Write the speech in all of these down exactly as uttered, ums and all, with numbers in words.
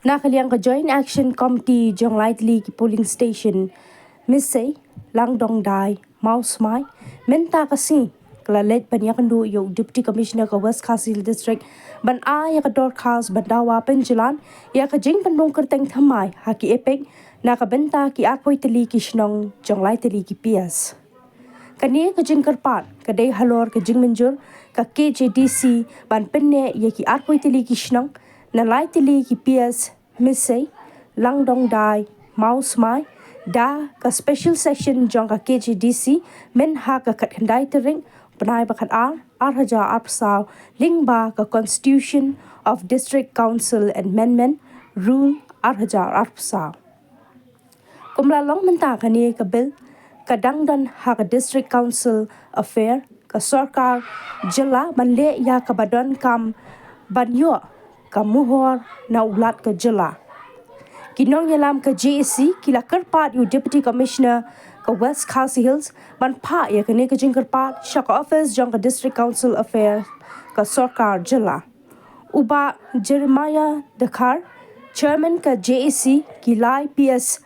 Na ka liang ka Joint Action Committee jong lai tylli ki polling station, Misei, Langdongdai, Mawsmai, mynta ka sngi ka la leit ban ïakynduh ïa u Deputy Commissioner ka West Khasi Hills District ban ai ïa ka dorkhas ban dawa pynjlan ïa ka jingpynrung kyrteng thymmai ha ki EPIC na ka bynta ki arphew tylli ki shnong jong lai tylli ki PS. Kane ka jingkyrpad ka dei halor ka jingmynjur ka KHADC ban pynneh ïa ki arphew tylli ki shnong na lai tylli ki PS, Misei, Langdongdai, Mawsmai, da ka special session jong ka KHADC myn ha ka khatkhyndai tarik bnai ba khatar, ar hajar arphew saw, lyngba ka Constitution of District Council Amendment Rule ar hajar arphew saw. Kumba la long mynta, kane ka bill ka dang don ha ka District Council Affair ka sorkar jylla ban leh ïa kaba donkam ban ïoh ka muhor na u Lat ka jylla. Ki nongïalam ka JAC ki la kyrpad ïa u Deputy Commissioner ka West Khasi Hills ban phah ïa kane ka jingkyrpad sha ka office jong ka District Council Affair ka sorkar jylla. U Bah Jeremiah Dkhar, Chairman ka JAC, ki lai PS,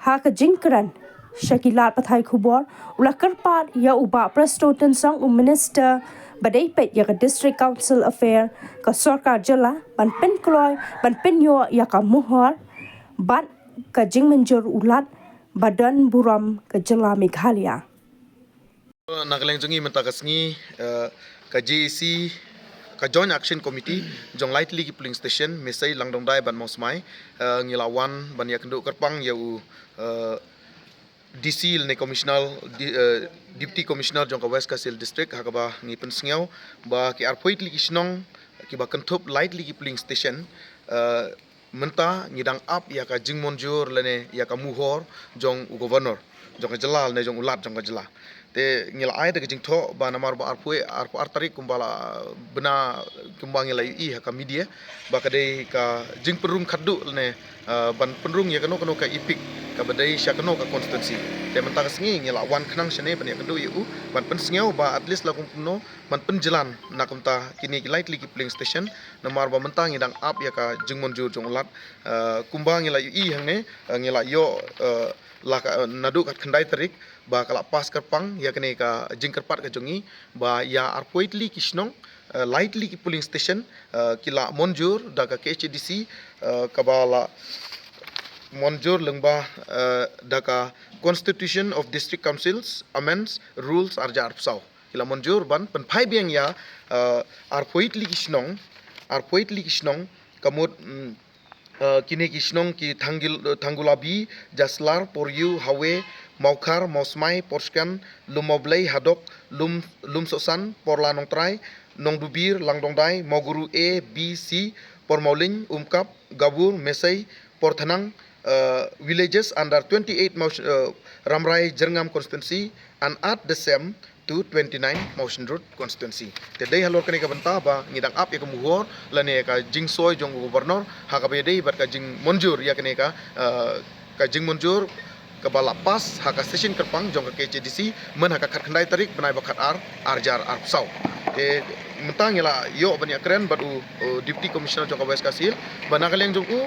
ha ka jingkren sha ki lad pathai khubor, u la kyrpad ïa u Bah Prestone Tynsong, u Minister ba dei peit ïa ka District Council Affair ka sorkar jylla, ban pynkloi ban pynïoh ïa ka muhor bad ka jingmynjur u Lat ba don burom ka jylla Meghalaya. Na ka liang jong ngi mynta ka sngi, eh, ka JAC, ka Joint Action Committee jong lai tylli ki polling station, Misei, Langdongdai bad Mawsmai, eh, ngi la wan ban ïakynduh kyrpang ïa u, eh, DC lane Commissioner, di-, eh, Deputy Commissioner jong ka West Khasi Hills District, ha kaba ngi pynsngew ba ki arphew tylli ki shnong kiba kynthup lai tylli ki polling station, eh, mynta ngi dang ap ïa ka jingmynjur lane ïa ka muhor jong u Governor jong ka jylla lane jong u Lat jong ka jylla. Te ngi la ai da ka jingthoh ba namar ba arphew, arphew ar tarik kumba la bna, kumba ngi la ïohi ha ka media, ba ka dei ka jingpynrung khatduh lane, eh, ban pynrung ïa kano kano ka EPIC kaba dei sha kano ka constituency. Te mynta ka sngi ngi la wan khnang shane ban ïakynduh ïa u, ban pynsngew ba at least la kumno ban pynjlan na kumta kine ki lai tylli ki polling station, namar ba mynta ngi dang ap ïa ka jingmynjur jong u Lat. Eh, kumba ngi la ïohi hangne, eh, ngi la ïoh, eh, la ka, eh, naduh khatkhyndai tarik ba ka la pass kyrpang ïa kane ka jingkyrpad ka jong ngi ba ïa arphew tylli ki shnong, eh, lai tylli ki polling station, eh, ki la mynjur da ka KHADC, eh, kaba la mynjur lyngba, eh, da ka Constitution of District Councils Amends Rules ar hajar arphew saw. Ki la mynjur ban pynphai biang ïa, eh, arphew tylli ki shnong, arphew tylli ki shnong, ka mut, mm, eh, kine ki shnong ki Thanggil-, eh, Thanggulabi, Jaslar, Poryu, Hawe, Mawkhar, Mawsmai, Porskan, Lum Mawblei, Hadok, Lum, Lumsohsan, Porla Nongtrai, Nongdubir, Langdongdai, Mawguru A, B, C, Pormawlin, Umkap, Gabur, Mesei, Porthanang, eh, villages under twenty-eight Maus-, eh, Ramrai Jyrngam constituency and add the same to twenty-nine Mawshynrut constituency. Te dei halor kane ka bynta ba ngi dang ap ïa ka muhor lane ka jingsoi jong u Governor ha kaba ïadei bad ka jingmynjur ïa kane ka, eh, ka jingmynjur kaba la pass ha ka session kyrpang jong ka KHADC myn ha ka khatkhyndai tarik bnai ba khatar, ar hajar arphew saw. Te mynta ngi la ïoh ban ïakren bad u, u Deputy Commissioner jong ka West Khasi Hills ba na ka liang jong u,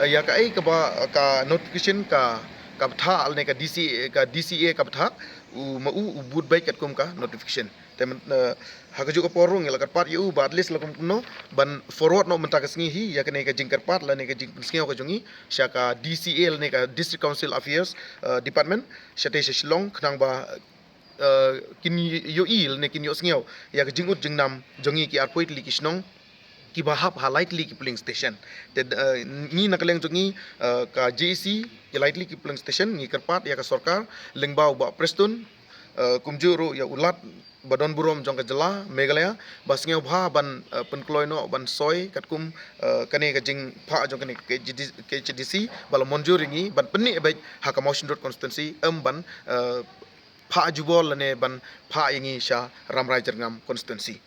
eh, ïa kaei kaba ka notification ka, ka bthah lane ka DC, ka DCA ka bthah, u ma u, u bud beit katkum ka notification. Te myn-, eh, ha kajuh ka por ruh ngi la kyrpad ïa u ba at least la kumno ban forward noh mynta ka sngi hi ïa kane ka jingkyrpad lane ka jingpynsngew ka jong ngi sha ka DCA lane ka District Council Affairs, eh, Department, shatei sha Shillong, khnang ba, eh, kin ïohi lane kin ïohsngew ïa ka jingud jingnam jong ngi ki arphew tylli ki shnong kiba hap ha lai tylli ki polling station. Te, eh, ngi na ka liang jong ngi, eh, ka JAC, ki lai tylli ki polling station, ngi kyrpad ïa ka sorkar lyngba u Bah Prestone, eh, kumjuh ruh ïa u Lat ba don burom jong ka jylla Meghalaya, ba sngewbha ban, eh, pynkloi noh ban soi katkum, eh, kane ka jingphah jong kane ka KHADC, KHADC ba la mynjur ïa ngi ban pynneh beit ha ka Mawshynrut constituency, em ban, eh, phah jubor lane ban phah ïa ngi sha Ramrai Jyrngam constituency.